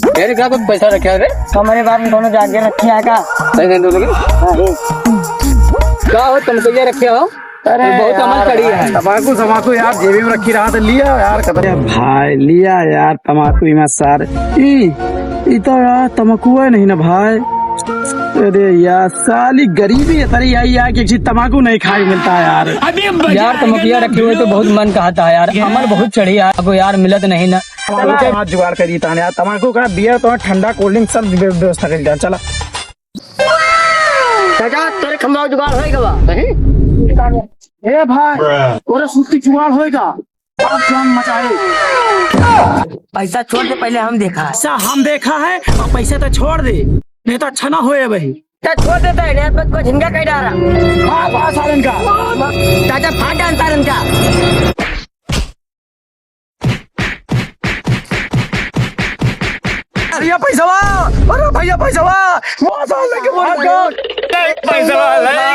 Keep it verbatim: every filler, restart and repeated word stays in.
यार, का कुछ पैसा रखे है रे? हमारे बाप में दोनों जाके रखे हैं का? सही, सही, दोनों के? हाँ, हाँ। का हो, तमकइया रखे हो? अरे बहुत अमल यार, कड़ी है। तमाकू, तमाकू यार, जेबी में रखी रहा था, लिया यार, खत्म। अरे भाई, लिया यार, तमाकू इमा सार। ई, ई तो यार, तमाकू है नहीं ना भाई। अरे यार, साली गरीबी इतनी आई यार कि एक चीज तमाकू नहीं खाई मिलता है यार। अबे मजा यार, आएगा तमकिया ना रखे हुए तो भिड़ो। बहुत मन कहता है यार, अमल बहुत चढ़ी यार, अब यार मिलत नहीं ना। तमाकू का जुगाड़ करी ताने यार, तमाकू का बियर तो ठंडा cold drink सब व्य-, व्यवस्था करी ताने, चला। चाचा, तोरे खंभा जुगाड़ होएगा बा? नहीं? ए भाई, तोरे सूती जुगाड़ होएगा? आप जान मचाए। पैसा छोड़ दे, पहले हम देखा है। पैसा हम देखा है और पैसा तो छोड़ दे, नहीं तो अच्छा ना होए भाई। तो छोड़ देता है, नहीं तो कुछ हिंगा कह डाला। हाँ, हाँ, सारन का। चाचा, फाड़ डाल सारन का। भैया पैसवा, अरे भैया पैसवा, वो साल लेके बोल रहे हो। पैसवा ले।